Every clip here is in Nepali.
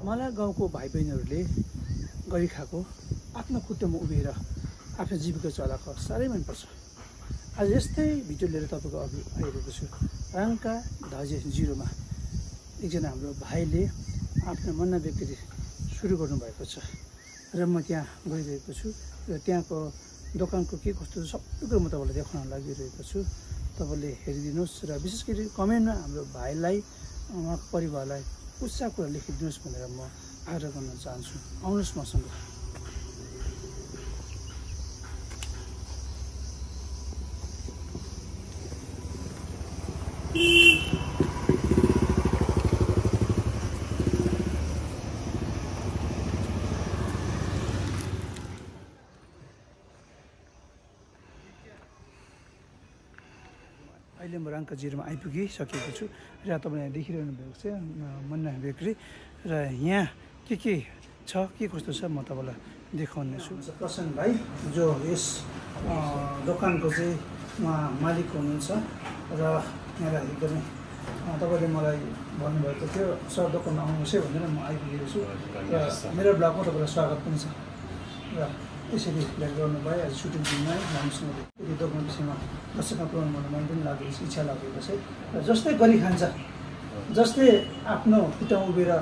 मलाई गाउँको भाइ बहिनीहरूले गरी खाएको आफ्नो खुट्टामा उभिएर आफ्नो जीविका चलाएको साह्रै मनपर्छ। आज यस्तै भिडियो लिएर तपाईँको अघि आइरहेको छु। राङका धजे 0 मा एकजना हाम्रो भाइले आफ्नो मन्ना बेकरी सुरु गर्नुभएको छ र म त्यहाँ गइरहेको छु र त्यहाँको दोकानको के कस्तो सबै कुरो म तपाईँलाई देखाउन लागिरहेको छु। तपाईँले हेरिदिनुहोस् र विशेष गरी कमेन्टमा हाम्रो भाइलाई उहाँको परिवारलाई उत्साह कुरा लेखिदिनुहोस् भनेर म आग्रह गर्न चाहन्छु। आउनुहोस् मसँग। अहिले म राङका 0 मा आइपुगिसकेको छु र तपाईँले देखिरहनु भएको छ मन्ना बेकरी र यहाँ के छ के कस्तो छ म तपाईँलाई देखाउने छु। प्रसन्न भाइ जो यस दोकानको चाहिँ उहाँ मालिक हुनुहुन्छ र यहाँलाई एकदमै तपाईँले मलाई भन्नुभएको थियो सर दोकानमा आउनुहोस् है भनेर म आइपुगेको छु र मेरो ब्लगमा तपाईँलाई स्वागत पनि छ र यसरी भेट गर्नुभयो। आज सुटिङ दिनमा राम्रोसँग यो दोकान विषयमा दर्शकमा पुऱ्याउनु मलाई मन पनि लागेको छ, इच्छा लागेको छ र जस्तै गरी खान्छ जस्तै आफ्नो खुट्टामा उभिएर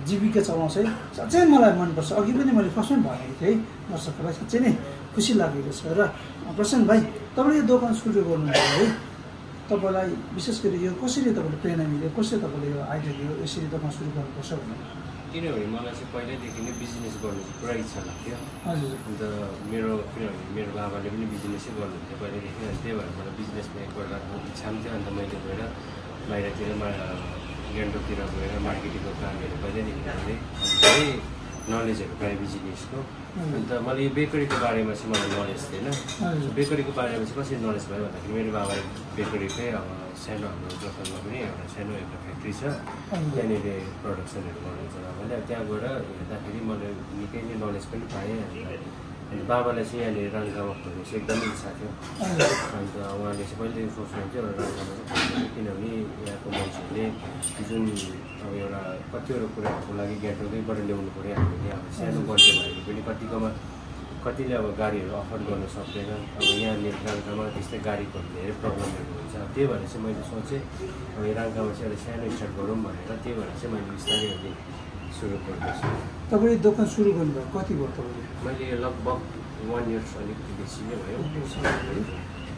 जीविका चलाउँछ है साँच्चै मलाई मनपर्छ। अघि पनि मैले फर्स्टमै भनेको थिएँ है दर्शकहरूलाई साँच्चै नै खुसी लागेको छ। र प्रसन्न भाइ तपाईँले यो दोकान सुरु गर्नुभयो है, तपाईँलाई विशेष गरी यो कसरी तपाईँले प्रेरणा मिल्यो, कसरी तपाईँले यो आइडिया दियो यसरी दोकान सुरु गर्नुपर्छ भनेर? किनभने मलाई चाहिँ पहिल्यैदेखि नै बिजनेस गर्नु चाहिँ पुरा इच्छा लाग्थ्यो। हजुर। अन्त किनभने मेरो बाबाले पनि बिजनेसै गर्नुहुन्थ्यो पहिल्यैदेखि, त्यही भएर मलाई बिजनेसमा एकपल्ट इच्छा पनि थियो। अन्त मैले गएर बाहिरतिर गान्तोकतिर गएर मार्केटिङको कामहरू पहिल्यैदेखि गरेँ, धेरै नलेजहरू पाएँ बिजनेसको। अन्त मैले यो बेकरीको बारेमा चाहिँ मलाई नलेज थिएन। बेकरीको बारेमा चाहिँ कसरी नलेज भयो भन्दाखेरि मेरो बाबाले बेकरीकै सानो हाम्रो दोकानमा पनि एउटा सानो एउटा फ्याक्ट्री छ, त्यहाँनिर प्रडक्सनहरू गर्नुहुन्छ बाबाले। त्यहाँ गएर हेर्दाखेरि मैले निकै नै नलेज पनि पाएँ। अन्त बाबालाई चाहिँ यहाँनिर राङगाउँमा खोल्ने चाहिँ एकदमै इच्छा थियो। अन्त उहाँले चाहिँ पहिल्यै सोच्नुहुन्थ्यो एउटा राङगाउँमा खोल्नु, किनभने यहाँको मान्छेहरूले जुन अब एउटा कतिवटा कुराहरूको लागि गान्तोकैबाट ल्याउनु पऱ्यो हामीले। अब सानो बर्थडे भएको पनि कतिले अब गाडीहरू अफोर्ड गर्न सक्दैन। अब यहाँनिर राङगाउँमा त्यस्तै गाडीको धेरै प्रब्लमहरू हुन्छ। त्यही भएर चाहिँ मैले सोचेँ अब यो राङगाउँमा चाहिँ एउटा सानो स्टार्ट गरौँ भनेर, त्यही भएर चाहिँ मैले बिस्तारै अहिले सुरु गर्दैछु। तपाईँले दोकान सुरु गर्नुभयो कति भयो तपाईँले? मैले लगभग 1 इयर्स अलिकति बेसी नै भयो।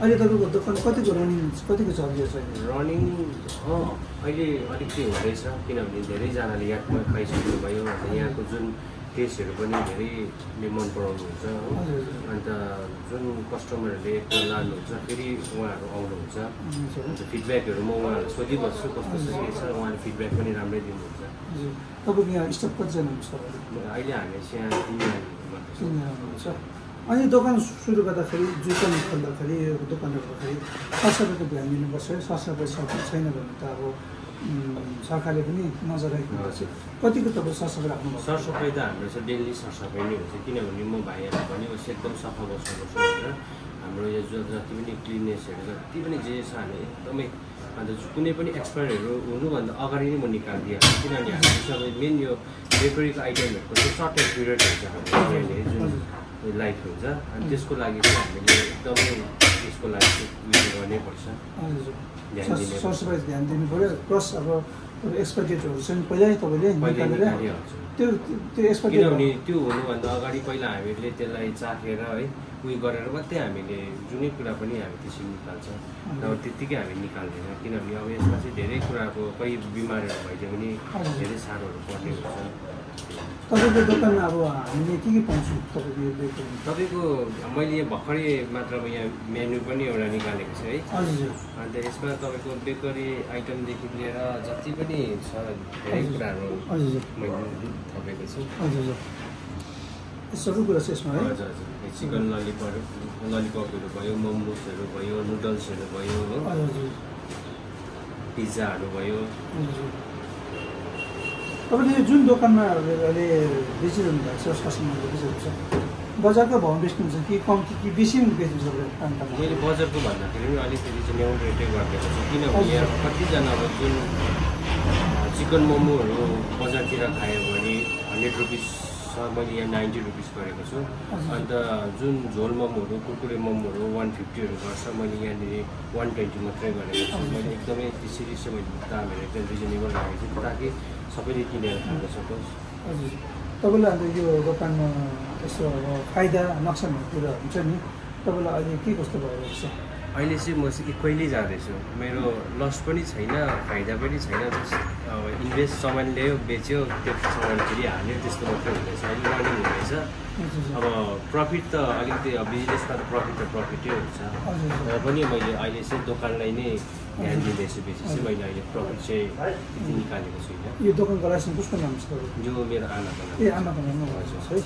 अहिले तपाईँको दोकान कतिको चल्दैछ? रनिङ अहिले अलिकति हुँदैछ, किनभने धेरैजनाले यादमा खाइसक्नु भयो। अन्त यहाँको जुन टेस्टहरू पनि धेरैले मन पराउनुहुन्छ हो। अन्त जुन कस्टमरहरूले एकपल्ट लानुहुन्छ फेरि उहाँहरू आउनुहुन्छ। अन्त फिडब्याकहरू म उहाँहरूलाई सोधिबस्छु कस्तो छ के छ, उहाँले फिडब्याक पनि राम्रै दिनुहुन्छ। तपाईँको यहाँ स्टाफ कतिजना हुन्छ? अहिले हामी चाहिँ यहाँ 3 जना हुन्छ। अनि दोकान सुरु गर्दाखेरि दोकान खोल्दाखेरि दोकान राख्दाखेरि सरसफाइको ध्यान दिनुपर्छ है। सरसफाइ छैन भने त अब सरकारले पनि नजर राख्नुपर्छ। कतिको तपाईँ सरसफाइ राख्नुपर्छ? सरसफाइ त हाम्रो चाहिँ डेली सरसफाइ नै हुन्छ, किनभने म भाइहरूलाई पनि एकदम सफा बस्नुपर्छ भनेर। हाम्रो यो जति पनि क्लिननेसहरू जति पनि जे छ हामी एकदमै, अन्त कुनै पनि एक्सपायरहरू हुनुभन्दा अगाडि नै म निकालिदिइहाल्छु। किनभने हामी सबै मेन यो बेकरीको आइटमहरूको चाहिँ सर्टेज पिरियड हुन्छ हाम्रो जुन लाइफ हुन्छ, अनि त्यसको लागि चाहिँ हामीले एकदमै त्यसको लागि उयो गर्नैपर्छ, सरसफाइ ध्यान दिनु पऱ्यो। प्लस अब एक्सपायर डेटहरू चाहिँ पहिल्यै तपाईँले निकालिहाल्छ। त्यो एक्सपायर, किनभने त्यो हुनुभन्दा अगाडि पहिला हामीले त्यसलाई चाखेर है उयो गरेर मात्रै हामीले जुनै कुरा पनि हामी त्यसरी निकाल्छ। अब त्यत्तिकै हामी निकाल्दैन, किनभने अब यसमा चाहिँ धेरै कुराको कोही बिमारहरू भइदियो भने धेरै साह्रोहरू पर्ने हुन्छ। तपाईँको दोकानमा अब हामीले के पाउँछौँ तपाईँको? मैले यो भर्खरै मात्रामा यहाँ मेन्यू पनि एउटा निकालेको छु है। अन्त यसमा तपाईँको बेकरी आइटमदेखि लिएर जति पनि छ धेरै कुराहरू मैले थपेको छु। सबै कुरा छ यसमा है? हजुर हजुर। चिकन ललिपपहरू भयो, मोमोसहरू भयो, नुडल्सहरू भयो हो, पिज्जाहरू भयो। तपाईँले जुन दोकानमा अहिले बेचिरहनु भएको छ कस्टमरले बेचिरहेको छ बजारको भाउ बेच्नुहुन्छ कि कम्ती कि बेसी बेच्नुहुन्छ तपाईँले? मैले बजारको भन्दाखेरि पनि अलिकति चाहिँ ल्याउनु रेटै गरिदिएको छु, किनभने यहाँ कतिजना अब जुन चिकन मोमोहरू बजारतिर खायो भने रुपिस छ, मैले यहाँ 90 रुपिस गरेको छु। अन्त जुन झोल मोमोहरू कुरकुरे मोमोहरू 150हरू गर्छ, मैले यहाँनिर 120 मात्रै गरेको छु। मैले एकदमै त्यसरी चाहिँ मैले दामहरू एकदम रिजनेबल राखेको छु ताकि सबैले किनेर खान सकोस्। हजुर, तपाईँलाई अन्त यो दोकानमा यसो अब फाइदा नोक्सानहरू कुरा हुन्छ नि, तपाईँलाई अहिले के कस्तो भइरहेको छ? अहिले चाहिँ म चाहिँ इक्वली जाँदैछु, मेरो लस पनि छैन फाइदा पनि छैन। अब इन्भेस्ट सामान ल्यायो बेच्यो त्यो सामान फेरि हाल्यो त्यस्तो मात्रै हुँदैछ, अहिले रनिङ हुँदैछ। अब प्रफिट त अलिकति बिजनेसमा त प्रफिटै हुन्छ, तर पनि मैले अहिले चाहिँ दोकानलाई नै ध्यान दिँदैछु बेसी चाहिँ। मैले अहिले प्रफिट चाहिँ त्यति निकालेको छुइनँ। यो दोकानको लाइसेन्स कसको नाम छ? जो मेरो आमाको नाम। ए आमाको नाममा हजुर है,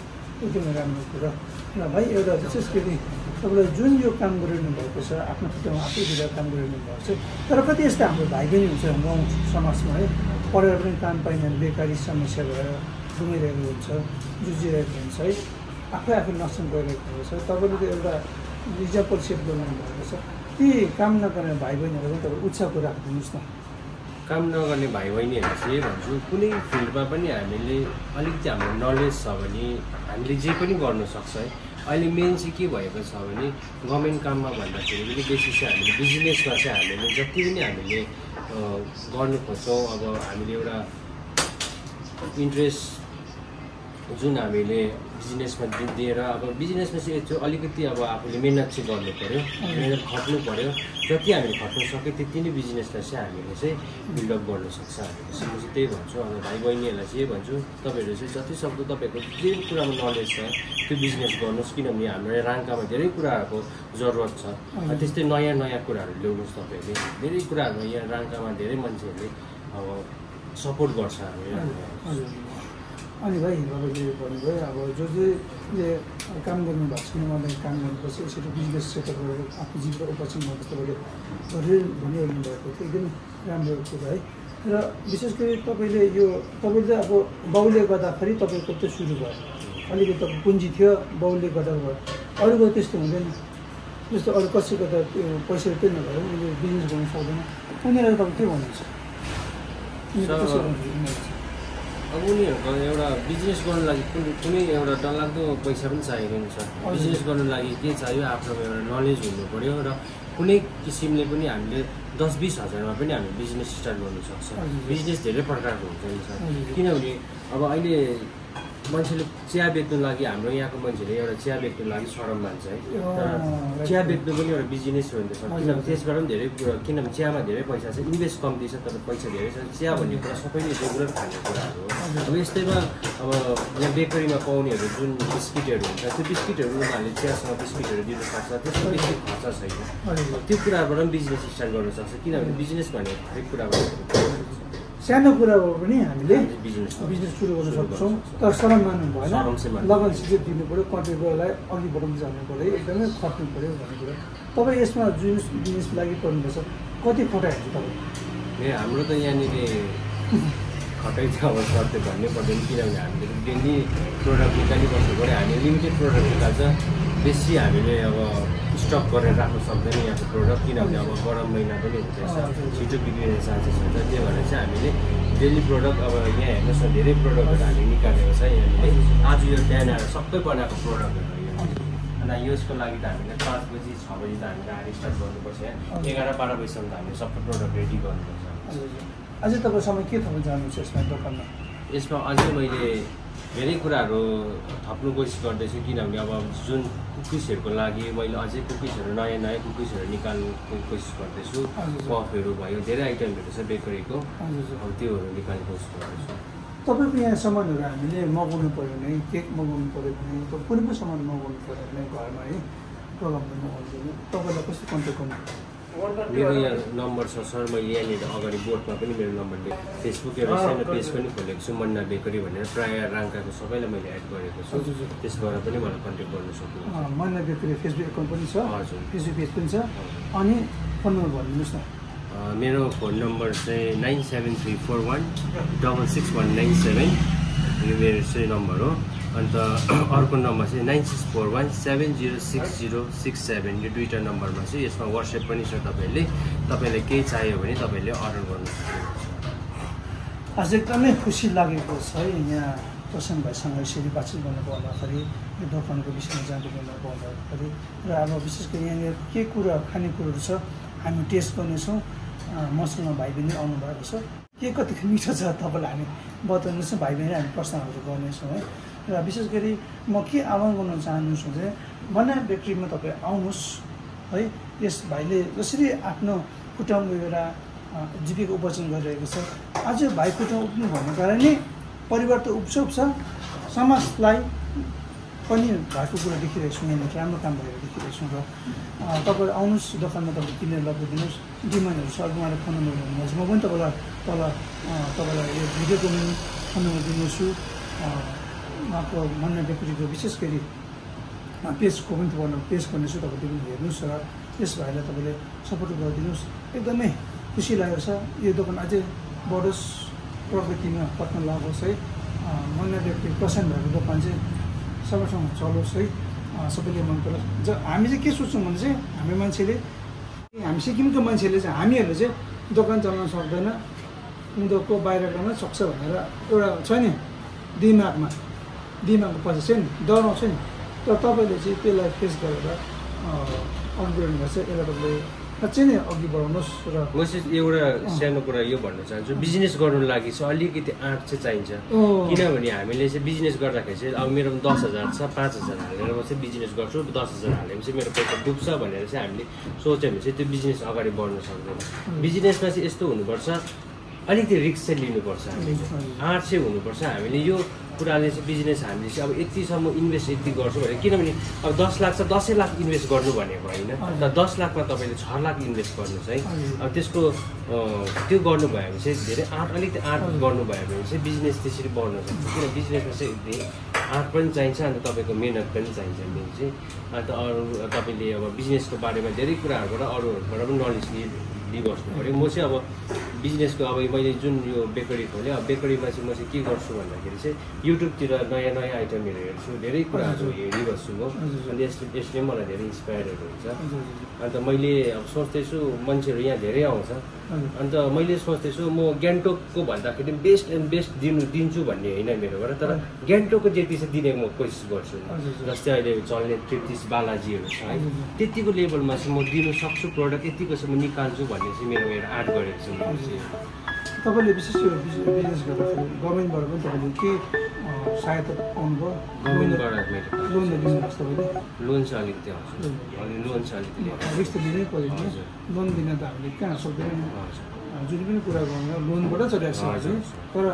एकदमै राम्रो कुरा। र भाइ एउटा विशेष गरी तपाईँलाई जुन यो काम गरिरहनु भएको छ, आफ्नो खुट्टामा आफै दिएर काम गरिरहनु भएको छ, तर कति यस्तो हाम्रो भाइ बहिनी हुन्छ गाउँ समाजमा है, पढेर पनि काम पाइँदैन, बेकारी समस्या भएर घुमिरहेको हुन्छ, जुझिरहेको हुन्छ है, आफै नोक्सान गरिरहेको हुन्छ। तपाईँले त एउटा इक्जाम्पल सेट गर्नु भएको छ, ती काम नगर्ने भाइ बहिनीहरू पनि तपाईँ उत्साहको राखिदिनुहोस् न। काम नगर्ने भाइ बहिनीहरू चाहिँ भन्छु, कुनै फिल्डमा पनि हामीले अलिकति हाम्रो नलेज छ भने हामीले जे पनि गर्न सक्छ है। अहिले मेन चाहिँ के भएको छ भने गभर्मेन्ट काममा भन्दाखेरि पनि बेसी चाहिँ हामीले बिजनेसमा चाहिँ हामीले जति पनि हामीले गर्नु खोज्छौँ, अब हामीले एउटा इन्ट्रेस्ट जुन हामीले बिजनेसमा दिएर, अब बिजनेसमा चाहिँ अलिकति अब आफूले मिहिनेत चाहिँ गर्नु पऱ्यो, मिहिनेत खट्नु पऱ्यो। जति हामीले खट्नु सक्यो त्यति नै बिजनेसलाई चाहिँ हामीले चाहिँ बिल्डअप गर्नु सक्छ हामीले। म चाहिँ त्यही भन्छु, अब भाइ बहिनीहरूलाई चाहिँ भन्छु, तपाईँहरू चाहिँ जति सक्दो तपाईँको जे कुरामा नलेज छ त्यो बिजनेस गर्नुहोस्, किनभने हाम्रो राङ्कामा धेरै कुराहरूको जरुरत छ। त्यस्तै नयाँ कुराहरू ल्याउनुहोस् तपाईँहरूले, धेरै कुराहरू यहाँ राङ्कामा धेरै मान्छेहरूले अब सपोर्ट गर्छ हामी। अनि भाइ तपाईँले भन्नुभयो अब जो जोले काम गर्नुभएको छैन, मलाई काम गर्नुपर्छ, यसरी बिजनेस सेटअप गरेर आफ्नो जीविका उपार्जन गर्नुपर्छ तपाईँले भनिरहनु भएको थियो, एकदमै राम्रो कुरा है। र विशेष गरी तपाईँले अब बाउले गर्दाखेरि तपाईँको त्यो सुरु भयो, अलिकति तपाईँ पुँजी थियो बाउले गर्दा भयो, अरूको त्यस्तो हुँदैन, जस्तो अरू कसैको त त्यो पैसा रुपियाँ नभएर उनीहरूले बिजनेस गर्नु सक्दैन, उनीहरूलाई तपाईँ के भन्नुहुन्छ? अब उनीहरूको एउटा बिजनेस गर्नु लागि कुनै एउटा डरलाग्दो पैसा पनि चाहिएको हुन्छ। बिजनेस गर्नु लागि के चाहियो, आफ्नोमा एउटा नलेज हुनु पऱ्यो र कुनै किसिमले पनि हामीले 10-20 हजारमा पनि हामीले बिजनेस स्टार्ट गर्नु सक्छ। बिजनेस धेरै प्रकारको हुन्छ नि सर, किनभने अब अहिले मान्छेले चिया बेच्नु लागि, हाम्रो यहाँको मान्छेले एउटा चिया बेच्नु लागि सरम मान्छ है, तर चिया बेच्नु पनि एउटा बिजनेस हो नि त सर। किनभने त्यसबाट पनि धेरै कुरा, किनभने चियामा धेरै पैसा छ, इन्भेस्ट कम्ती छ तर पैसा धेरै छ। चिया भन्ने कुरा सबैले रेगुलर खाने कुराहरू हो। अब यस्तैमा अब यहाँ बेकरीमा पाउनेहरू जुन बिस्किटहरू हुन्छ, त्यो बिस्किटहरू उनीहरूले चियासँग बिस्किटहरू दिनु सक्छ, त्यसको बेसी खर्च छैन। त्यो कुराबाट पनि बिजनेस स्टार्ट गर्नु सक्छ, किनभने बिजनेस भनेको हरेक कुराबाट सानो कुरा हो पनि हामीले बिजनेस सुरु गर्न सक्छौँ, तर सरम मान्नु भएन, लगनसित दिनु पऱ्यो, कन्ट्रीलाई अघि बढाउनु जानु पऱ्यो, एकदमै खट्नु पऱ्यो भन्ने कुरा। तपाईँ यसमा जुन बिजनेस लागि पर्नुपर्छ, कति खटाइन्छ तपाईँ? हाम्रो त यहाँनिर खटाइ चाहिँ अब सर्दै भन्नै पर्दैन, किनभने हामीले डेली प्रोडक्ट निकालिबस्नु पऱ्यो। हामीले लिमिटेड प्रोडक्ट निकाल्छ, बेसी हामीले अब स्टक गरेर राख्नु सक्दैन यहाँको प्रोडक्ट, किनभने अब गरम महिना पनि हुँदैछ, छिटो बिग्रिने चान्सेस हुन्छ। त्यही भएर चाहिँ हामीले डेली प्रोडक्ट अब यहाँ हेर्नुहोस् न, धेरै प्रोडक्टहरू हामी निकालेको छ यहाँनिर। आज यो बिहान आएर सबै बनाएको प्रोडक्टहरू यो, अनि यसको लागि त हामीले 5 बजी 6 बजी त हामीले आएर स्टार्ट गर्नुपर्छ, 11-12 बजीसम्म त हामीले सबै प्रोडक्ट रेडी गर्नुपर्छ। अझै तपाईँ समय के थप्नु चाहनुहुन्छ यसमा दोकानमा? यसमा अझै मैले धेरै कुराहरू थप्नु कोसिस गर्दैछु, किनभने अब जुन कुकिजहरूको लागि मैले अझै कुकिजहरू नयाँ कुकिजहरू निकाल्नु कोसिस गर्दैछु। पफहरू भयो, धेरै आइटमहरू छ बेकरीको, अब त्योहरू निकाल्ने कोसिस गर्दैछु। तपाईँको यहाँ सामानहरू हामीले मगाउनु पऱ्यो भने, केक मगाउनु पऱ्यो भने, कुनै पनि सामान मगाउनु पऱ्यो भने घरमा है प्रोग्राममा मगाउनु पऱ्यो, तपाईँलाई कस्तो कन्ट्याक्ट गर्नु? मेरो यहाँ नम्बर छ सर, मैले यहाँनिर अगाडि बोर्डमा पनि मेरो नम्बर फेसबुक एउटा सानो पेज पनि खोलेको छु, मन्ना बेकरी भनेर। प्रायः राङ्काको सबैलाई मैले एड गरेको छु, त्यसबाट पनि मलाई कन्ट्याक्ट गर्न सक्नुहुन्छ। मन्ना बेकरी फेसबुक एकाउन्ट पनि छ? हजुर, फेसबुक पेज पनि छ। अनि फोन नम्बर भनिदिनुहोस् न। मेरो फोन नम्बर चाहिँ 9734166197, यो मेरो चाहिँ नम्बर हो। अन्त अर्को नम्बर चाहिँ 9641706067, यो दुईवटा नम्बरमा चाहिँ यसमा वाट्सएप पनि छ। तपाईँलाई केही चाहियो भने तपाईँले अर्डर गर्नु सक्नुहुन्छ। आज एकदमै खुसी लागेको छ है यहाँ प्रशान्त भाइसँग यसरी बातचित गर्नु पर्दाखेरि यो दोकानको विषयमा जानकारी लिनु पर्दाखेरि र अब विशेष गरी यहाँनिर के कुरा खानेकुराहरू छ हामी टेस्ट गर्नेछौँ। मसँग भाइ बहिनी आउनु भएको छ, के कति मिठो छ तपाईँलाई हामी बताउनुहोस् न। भाइ बहिनी हामी प्रश्नहरू गर्नेछौँ है। र विशेष गरी म के आह्वान गर्न चाहन्छु भने मन्ना बेकरीमा तपाईँ आउनुहोस् है। यस भाइले जसरी आफ्नो खुट्टामा गएर जीविका उपार्जन गरिरहेको छ, आज भाइ खुट्टामा उठ्नु भन्ने कारणले परिवार त उब्छ समाजलाई पनि भएको कुरा देखिरहेको छौँ। यहाँनिर राम्रो काम भएर देखिरहेको छौँ। र तपाईँ आउनुहोस् दोकानमा, तपाईँ किनेर लगिदिनुहोस्। डिमान्डहरू छ, अघि उहाँले फोन नम्बर भन्नुहोस्, म पनि तपाईँलाई तल तपाईँलाई यो भिडियोको पनि फोन नम्बर दिनेछु। उहाँको मन्ना बेकरीको विशेष गरी पेजको पनि तपाईँलाई पेज गर्नेछु, तपाईँ त्यो पनि हेर्नुहोस् र यस भाइलाई तपाईँले सपोर्ट गरिदिनुहोस्। एकदमै खुसी लागेको छ। यो दोकान अझै बढोस्, प्रगतिमा पत्न लागोस् है। मन्ना बेकरी प्रशान्त भएको दोकान चाहिँ सबैसँग चलोस् है, सबैले मन परोस्। हामी चाहिँ के सोच्छौँ भने चाहिँ हामी सिक्किमको मान्छेले चाहिँ हामीहरूले चाहिँ दोकान चलाउन सक्दैन, उनीहरूको बाहिर गर्न सक्छ भनेर एउटा छ नि दिमागमा पछि छ नि डराउँछ नि। तर तपाईँले चाहिँ त्यसलाई फेस गरेर अघि बढ्नुपर्छ। यसलाई तपाईँले साँच्चै नै अघि बढाउनुहोस्। र म चाहिँ एउटा सानो कुरा यो भन्न चाहन्छु, बिजनेस गर्नु लागि चाहिँ अलिकति आँट चाहिँ चाहिन्छ। किनभने हामीले चाहिँ बिजनेस गर्दाखेरि चाहिँ अब मेरोमा 10,000 छ, 5,000 हालेर म चाहिँ बिजनेस गर्छु, 10,000 हालेपछि मेरो पैसा डुब्छ भनेर चाहिँ हामीले सोच्यो भने चाहिँ त्यो बिजनेस अगाडि बढ्न सक्दैन। बिजनेसमा चाहिँ यस्तो हुनुपर्छ, अलिकति रिस्क चाहिँ लिनुपर्छ, हामीले आँट चाहिँ हुनुपर्छ। हामीले यो कुराले चाहिँ बिजनेस हामीले चाहिँ अब यतिसम्म इन्भेस्ट यति गर्छु भने, किनभने अब 10 लाख छ 10 लाख इन्भेस्ट गर्नु भनेको होइन, तर 10 लाखमा तपाईँले 6 लाख इन्भेस्ट गर्नुहोस् है। अब त्यसको त्यो गर्नुभयो भने चाहिँ धेरै अलिकति आँट गर्नुभयो भने चाहिँ बिजनेस त्यसरी बढ्न सक्छ। किन बिजनेसमा चाहिँ आँट पनि चाहिन्छ, अन्त तपाईँको मेहनत पनि चाहिन्छ मेन चाहिँ। अन्त अरू तपाईँले अब बिजनेसको बारेमा धेरै कुराहरूबाट अरूहरूबाट पनि नलेज लिइबस्नु पऱ्यो। म चाहिँ अब बिजनेसको अब मैले जुन यो बेकरी खोलेँ, अब बेकरीमा चाहिँ म चाहिँ के गर्छु भन्दाखेरि चाहिँ युट्युबतिर नयाँ नयाँ आइटमहरू हेर्छु, धेरै कुराहरू हेरिबस्छु म। अनि यसले मलाई धेरै इन्सपायरहरू हुन्छ। अन्त मैले अब सोच्दैछु मान्छेहरू यहाँ धेरै आउँछ, अन्त मैले सोच्दैछु म गान्तोकको भन्दाखेरि बेस्ट एन्ड बेस्ट दिन्छु भन्ने होइन मेरोबाट, तर गान्तोकको जति चाहिँ दिने म कोसिस गर्छु। जस्तै अहिले चल्ने 33 बालाजीहरू छ है, त्यतिको लेभलमा चाहिँ म दिनु सक्छु प्रडक्ट, यतिको चाहिँ म निकाल्छु भन्ने चाहिँ मेरो एउटा आर्ट गरेको छु। तपाईँले विशेष यो बिजनेस गर्दाखेरि गभर्मेन्टबाट पनि तपाईँले के सहायता पाउनुभयो? गभर्मेन्टबाट लोन दिनुभएको छ तपाईँले? लोन चाहिँ अलिकति आउँछ, लोन चाहिँ अलिकति रिस्क त लिनै पऱ्यो नि, लोन दिन त हामीले कहाँ सक्दैन। जुन पनि कुरा गर्नु लोनबाट चलिरहेको छ हजुर, तर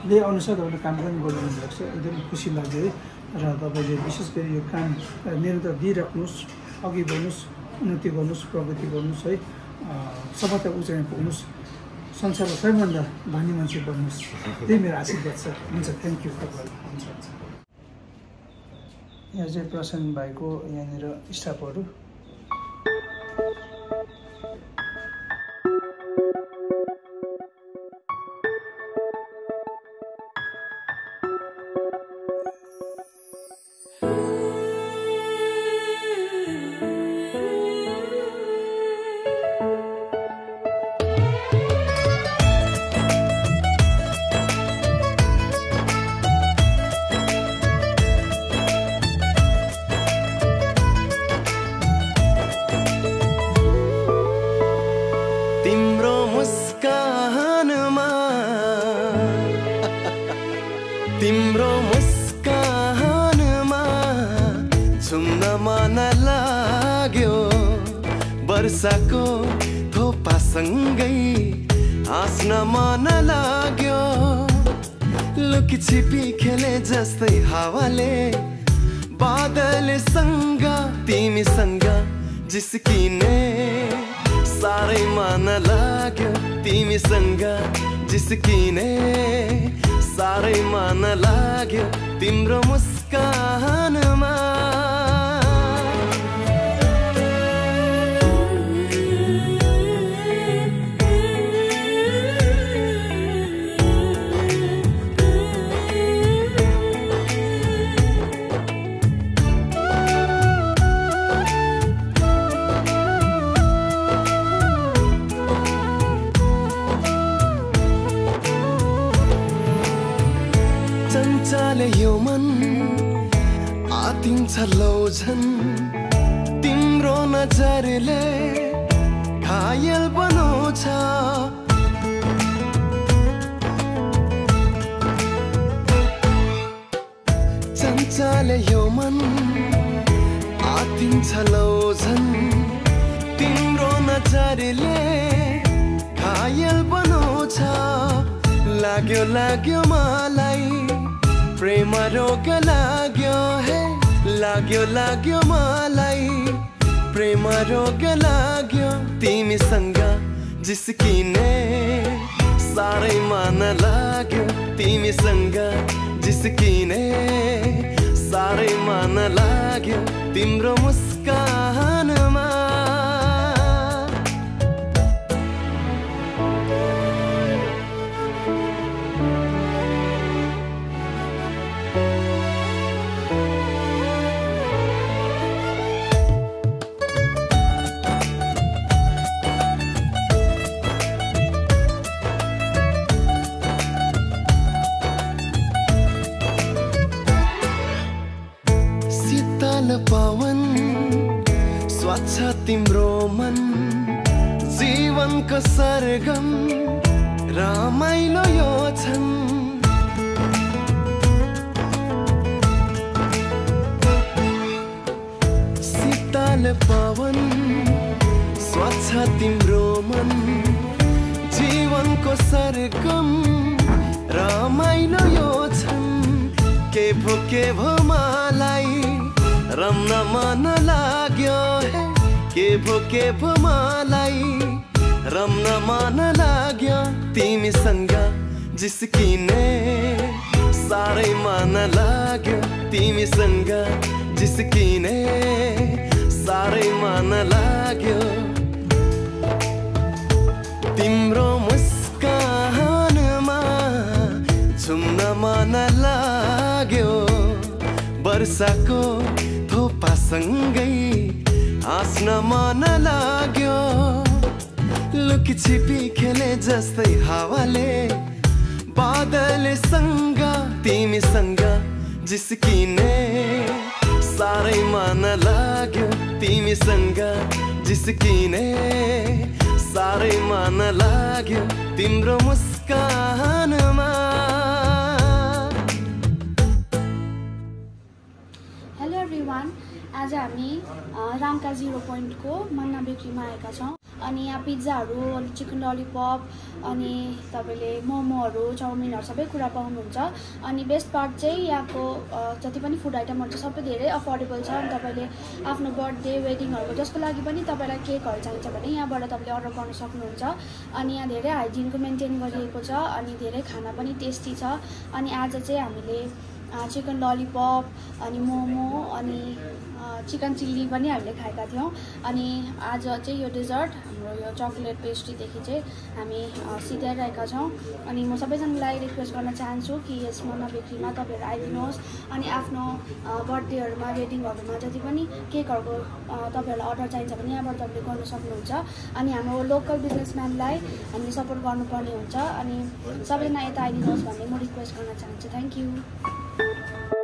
त्यही अनुसार तपाईँले काम पनि गरिदिनु भएको छ, एकदम खुसी लाग्यो है। र तपाईँले विशेष गरी यो काम निरन्तर दिइराख्नुहोस्, अघि बढ्नुहोस्, उन्नति गर्नुहोस्, प्रगति गर्नुहोस् है, सफलता उचाइमा पुग्नुहोस्, संसारको सबैभन्दा धनी मान्छे बन्नुहोस्, त्यही मेरो आशीर्वाद छ। हुन्छ, थ्याङ्क यू तपाईँलाई। हुन्छ। यहाँ चाहिँ प्रशान्त भाइको यहाँनिर स्टाफहरू तिम्रो मुस्कानमा छुम्न मन लाग्यो, वर्षाको थोपासँगै हाँस्न मन लाग्यो। लुकी छिपी खेले जस्तै हावाले बादलसँग तिमीसँग जिस्किने साह्रै मन लाग्यो, तिमीसँग जिस्किने साह्रै मन लाग्यो तिम्रो मुस्कानमा। चञ्चल यो मन आतिन्छ लौझन तिम्रो नजरले घायल बनाउँछ चञ्चल यो मन आतिन्छ लौझन तिम्रो नजरले घायल बनाउँछ लाग्यो लाग्यो मलाई प्रेम रोग लाग्यो हे लाग्यो लाग्यो मलाई प्रेम रोग लाग्यो तिमीसँग जिस्किने साह्रै मन लाग्यो तिमीसँग जिस्किने साह्रै मन लाग्यो तिम्रो मुस्कानमा पवन स्वच्छ तिम्रो मन जीवनको सरगम रमाइलो यो छन् शीतल पवन स्वच्छ तिम्रो मन जीवनको सरगम रमाइलो यो छन् के भो मलाई रम्न मन लाग्यो हे के भो मलाई रम्न मन लाग्यो तिमीसँग जिस्किने साह्रै मन लाग्यो तिमीसँग जिस्किने साह्रै मन लाग्यो तिम्रो मुस्कानमा झुम्न मन लाग्यो वर्षाको थोपासँगै हाँस्न मन लाग्यो लुकी छिपी खेले जस्तै हावाले बादलसँग तिमीसँग जिस्किने साह्रै मन लाग्यो तिमीसँग जिस्किने साह्रै मन लाग्यो तिम्रो मुस्कानमा आज हामी रामका 0 पोइन्टको मन्ना बेकरीमा आएका छौँ अनि यहाँ पिज्जाहरू अनि चिकन ललिपप अनि तपाईँले मोमोहरू चाउमिनहरू सबै कुरा पाउनुहुन्छ अनि बेस्ट पार्ट चाहिँ यहाँको जति पनि फुड आइटमहरू छ सबै धेरै अफोर्डेबल छ अनि तपाईँले आफ्नो बर्थडे वेडिङहरूको जसको लागि पनि तपाईँलाई केकहरू चाहिन्छ भने यहाँबाट तपाईँले अर्डर गर्न सक्नुहुन्छ अनि यहाँ धेरै हाइजिनको मेन्टेन गरिएको छ अनि धेरै खाना पनि टेस्टी छ अनि आज चाहिँ हामीले चिकन ललिपप अनि मोमो अनि चिकन चिल्ली पनि हामीले खाएका थियौँ अनि आज चाहिँ यो डेजर्ट हाम्रो यो चकलेट पेस्ट्रीदेखि चाहिँ हामी सिधाइरहेका छौँ अनि म सबैजनालाई रिक्वेस्ट गर्न चाहन्छु कि यस मन्ना बेकरीमा तपाईँहरू आइदिनुहोस् अनि आफ्नो बर्थडेहरूमा वेडिङहरूमा जति पनि केकहरूको तपाईँहरूलाई अर्डर चाहिन्छ भने यहाँबाट तपाईँले गर्न सक्नुहुन्छ अनि हाम्रो लोकल बिजनेसम्यानलाई हामीले सपोर्ट गर्नुपर्ने हुन्छ अनि सबैजना यता आइदिनुहोस् भन्ने म रिक्वेस्ट गर्न चाहन्छु थ्याङ्क यू